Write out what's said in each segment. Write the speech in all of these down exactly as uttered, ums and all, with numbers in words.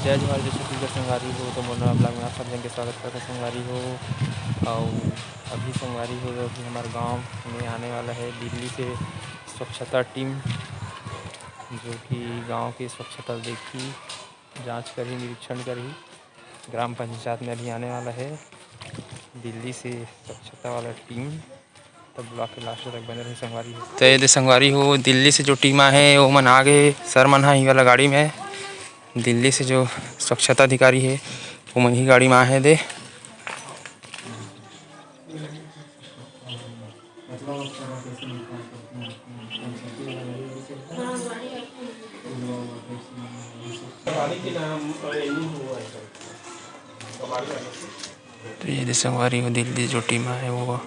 जय जोहार, जय छत्तीसगढ़ संगवारी हो। तो मोर नवा vlog में आप सब जन के स्वागत करत हों संगवारी हो। अउ अभी संगवारी हो, अभी हमर गांव में आने वाला है दिल्ली से स्वच्छता team, जो कि गांव के स्वच्छता देखही, जांच करही, निरीक्षण करही। ग्राम पंचायत में अभी आने वाला है दिल्ली से स्वच्छता वाला team। तब vlog के last तक बने रहे संगवारी हो। तो ये दे संगवारी हो, दिल्ली से जो team आए हे, वो मन आ गए। सर मन हा ये वाला गाड़ी में, दिल्ली से जो स्वच्छता अधिकारी हे, वो मन ही गाड़ी में आए हे दे। तो ये दे संगवारी हो, दिल्ली जो team आए हे, वो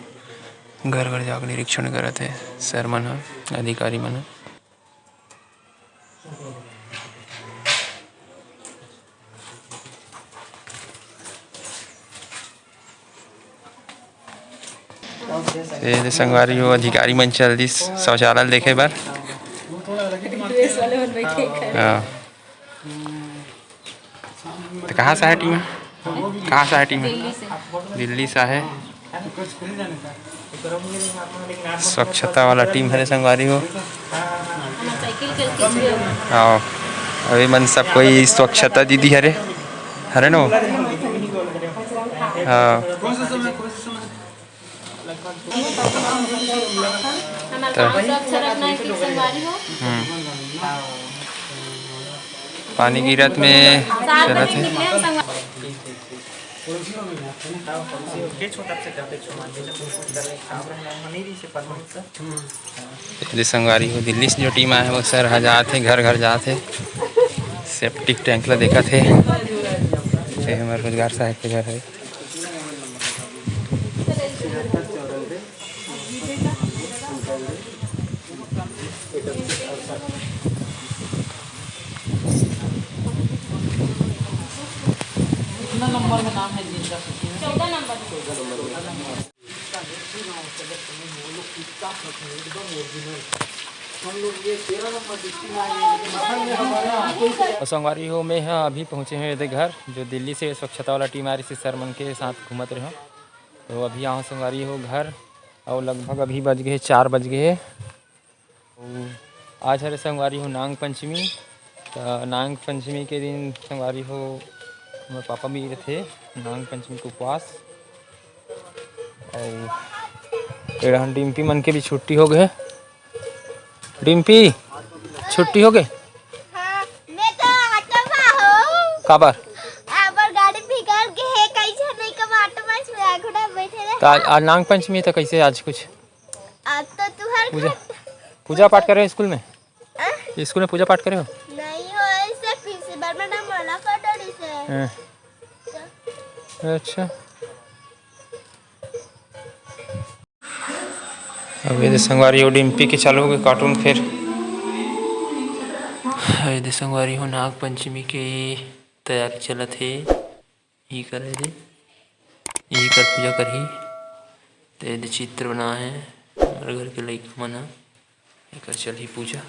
घर घर जाकर निरीक्षण करत हे सर मन ह, अधिकारी मन ह। ये दे संगवारी हो, अधिकारी मन चल दिस शौचालय देखे बर। Dress वाले मन बैठे हैं। हाँ। तो कहाँ से आए team? कहाँ से आए team? दिल्ली से। दिल्ली से आए। स्वच्छता वाला team हरे संगवारी हो। हमार साइकिल चल के इसलिए। हाँ, अभी मन सब कोई स्वच्छता दीदी हरे, हरे नो? हाँ। हमार त गाँव स्वच्छ रखना है कि संगवारी हो। हम्म। पानी गिरत में सात चलत बजे हे। निकले हम संगवारी। ये संगवारी हो, दिल्ली से जो team आए हे, वो सर ह जात हे, घर घर जात हे, septic tank ला देखत हे। ये हमर रोजगार सहायक के घर हे। कितना नंबर में नाम है जिनका सूची में? चौदह नंबर में। और संगवारी हो, मैं ह अभी पहुँचे हँव एदे घर, जो दिल्ली से स्वच्छता वाला team आ रही, सर मन के साथ घूमत रहे। तो अभी आए हँव संगवारी हो घर, और लगभग अभी बज गए हे, चार बज गए हे। अउ आज हरे संगवारी हो नांग पंचमी। त नांग पंचमी के दिन संगवारी हो, हमर पापा भी रथे नांग पंचमी के उपवास। अउ एड़हन डिम्पी मन के भी छुट्टी हो गए। डिम्पी, छुट्टी हो गए? हाँ, मैं तो ऑटो में हूँ। काबर? आबर गाड़ी बिगड़ गए हे, कैसे नहीं कम ऑटो में आगू ना बैठे रहे। त आज, आज नांग पंचमी, त कैसे आज कुछ? अब तो तुहर पूजा, घर पूजा पाठ करे हो स्कूल में? आ? स्कूल में पूजा पाठ करे हो? नहीं हो, ऐसे प्रिंसिपल मैडम मना कर डरी से। हाँ। तो अच्छा। अब ये दे संगवारी हो, डिम्पी के चालू हो गए cartoon फिर। ये दे संगवारी हो, नाग पंचमी के तैयारी चलत हे। इही कर दे, इही कर पूजा करही। ते दे चित्र बना हे हमर घर के लइका मन ह, एकर चलही पूजा।